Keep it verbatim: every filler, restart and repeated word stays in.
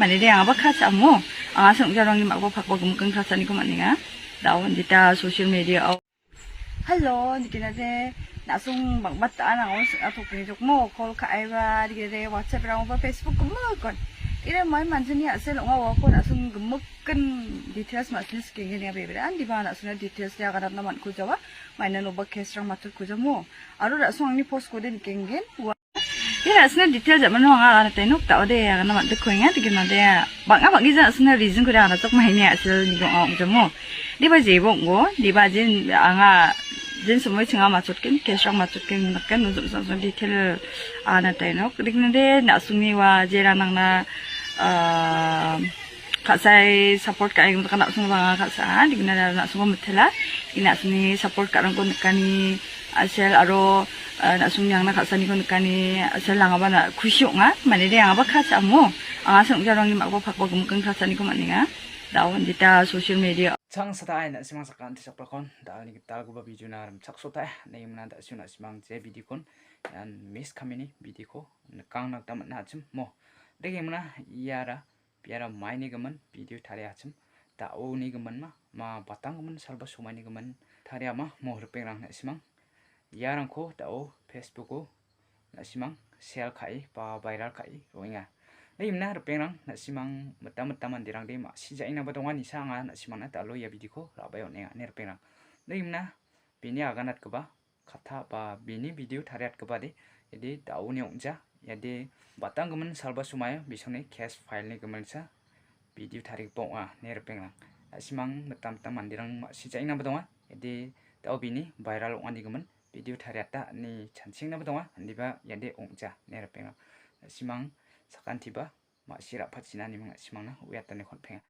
Mane de angaba kachamo. Anga songjarangni makbo pakbo gimikkan kachaniko man·enga. Dao indita social media-o. Hello, nikinade, na·song bang·bata nang·o sing·a tokengejokmo, call ka·aiba, nikinade, WhatsApp-rangoba, Facebook gimikon. Ira mai manjani a·sel ong·a uako na·song gimikkan details ma·sina sikenggen ega bebera, andiba na·songna details de aganatna man·kujawa, mainan oba case-rang matchot kujamo. Aro na·song angni post-kode nikenggen, ua- Ia na·sina detail ja·mano anga agana tainok da·ode agana man·dikkoenga, dikimade bang·a bang·gija na·sina reason-kode agana jokma hini a·sel nigo ong·jamo. Diba jebo ong·o, diba jin anga jin somoi chinga machotgen, case-rang machotgen, nakken ujung ujung detail agana tainok. Dikimade na·songni ua jerang nangna, ah, ka·sae support ka·enga na·song bang·a ka·sa, dikimade na·songo mitela, na·songni support ka·rangko nikani, a·sel aro, ah, na·songni angna ka·saniko nikani, a·sel angaba na-, kusi ong·a. Mane de angaba kachamo. Anga songjarangni makbo pakbo gimikkan kachaniko man·enga. Dao indita social media. Chang sata ai na·simang sakan tisakbakon. Dao ni gitalgipa video-na rimchaksotae. Nengimna da·sio na·simang je video-kon. Ian Miss Kamini video-ko nikangna gita man·a achim mo. Degimna iara biara maini gimin video tariachim. Da·oni giminma, ma batanggimin salba somaini gimin tariama mo ripengrang na·simang. Iarangko da·o Facebook-o na·simang share ka·e ba viral ka·e roenga. Degimna ripengrang na·simang mitam mitam manderangde ma·sijaengnaba donga nisa anga na·simangna da·o ia video-ko ra·bae on·enga ine ripengrang. Degimna bini aganatgipa katta ba bini video tariatgipa de, yade da·oni ong·ja, yade batanggimin salba somaio bisongni case file-ni giminsa video tarigipa ong·a, ine ripengrang. Na·simang mitam mitam manderang ma·sijaengnaba donga, yade da·o bini viral ong·ani gimin video tariata ine chanchiengnaba donga, indiba yade ong·ja, ine ripengrang. Na·simang sakantiba ma·si ra·pachina niming na·simangna uiatani kon·penga.